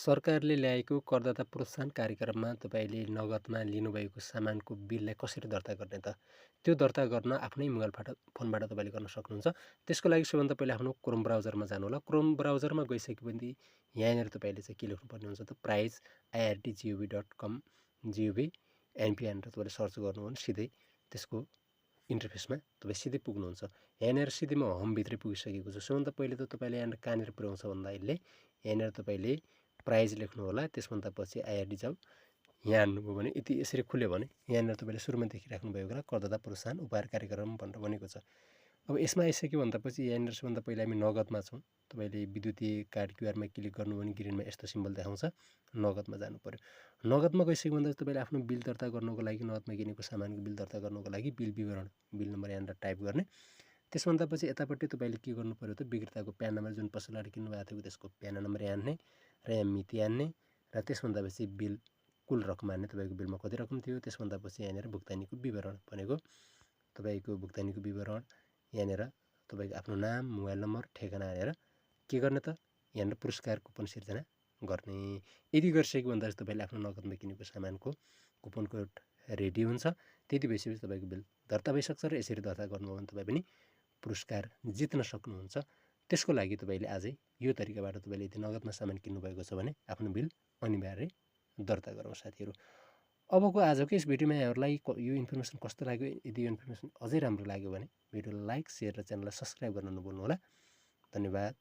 सरकारले ल्याएको करदाता प्रोत्साहन कार्यक्रममा तपाईँले नगदमा लिनुभएको सामानको बिललाई कसरी दर्ता गर्ने त? त्यो दर्ता गर्न आफ्नै मोबाइल फोनबाट तपाईँले गर्न सक्नुहुन्छ। त्यसको लागि सबैभन्दा पहिला आफ्नो क्रोम ब्राउजरमा जानुहोला। क्रोम ब्राउजरमा गइसकेपछि यहाँनिर तपाईँले चाहिँ के लेख्नुपर्ने हुन्छ त प्राइज irtgov.com GOV NP भनेर तपाईँले सर्च गर्नुभयो भने सिधै त्यसको इन्टरफेसमा तपाईँ सिधै पुग्नुहुन्छ। यहाँनिर सिधै म होमभित्रै पुगिसकेको छु। सबभन्दा पहिले त तपाईँले यहाँनिर कहाँनिर पुर्याउँछ भन्दाखेरि यहाँनिर तपाईँले प्राइज लेख्नु होला। त्यसभन्दा पछि आइआरडी जाऊ यहाँ हान्नुभयो भने यति यसरी खुल्यो भने यहाँनिर तपाईँले सुरुमा देखिराख्नु भएको कुरा करदाता प्रोत्साहन उपहार कार्यक्रम भनेर भनेको छ। अब यसमा आइसक्यो भन्दापछि यहाँनिर सबभन्दा पहिला हामी नगदमा छौँ। तपाईँले विद्युतीय कार्ड क्युआरमा क्लिक गर्नुभयो भने ग्रिनमा यस्तो सिम्बल देखाउँछ। नगदमा जानु पर्यो। नगदमा गइसक्यो भन्दा तपाईँले आफ्नो बिल दर्ता गर्नुको लागि नगदमा किनेको सामानको बिल दर्ता गर्नुको लागि बिल विवरण बिल नम्बर यहाँनिर टाइप गर्ने। त्यसभन्दा पछि यतापट्टि तपाईँले के गर्नु पर्यो त विक्रेताको प्यान नम्बर जुन पसलबाट किन्नुभएको थियो त्यसको प्यान नम्बर यहाँ हान्ने र यहाँ मिति हान्ने र त्यसभन्दा पछि बिल कुल रकम हान्ने। तपाईँको बिलमा कति रकम थियो त्यसभन्दा पछि यहाँनिर भुक्तानीको विवरण भनेको तपाईँको भुक्तानीको विवरण यहाँनिर तपाईँको आफ्नो नाम मोबाइल नम्बर ठेगाना हालेर के गर्ने त यहाँनिर पुरस्कार कुपन सिर्जना गर्ने। यदि गरिसक्यो भन्दा तपाईँले आफ्नो नगदमा किनेको सामानको कुपन कोड रेडी हुन्छ। त्यति भइसकेपछि तपाईँको बिल दर्ता भइसक्छ र यसरी दर्ता गर्नुभयो भने तपाईँ पनि पुरस्कार जित्न सक्नुहुन्छ। त्यसको लागि तपाईँले आजै यो तरिकाबाट तपाईँले यदि नगदमा सामान किन्नुभएको छ भने आफ्नो बिल अनिवार्य दर्ता गरौँ साथीहरू। अबको आजको यस भिडियोमा यहाँहरूलाई यो इन्फर्मेसन कस्तो लाग्यो? यदि यो इन्फर्मेसन अझै राम्रो लाग्यो भने भिडियोलाई लाइक, सेयर र च्यानललाई सब्सक्राइब गर्न नभुल्नुहोला। धन्यवाद।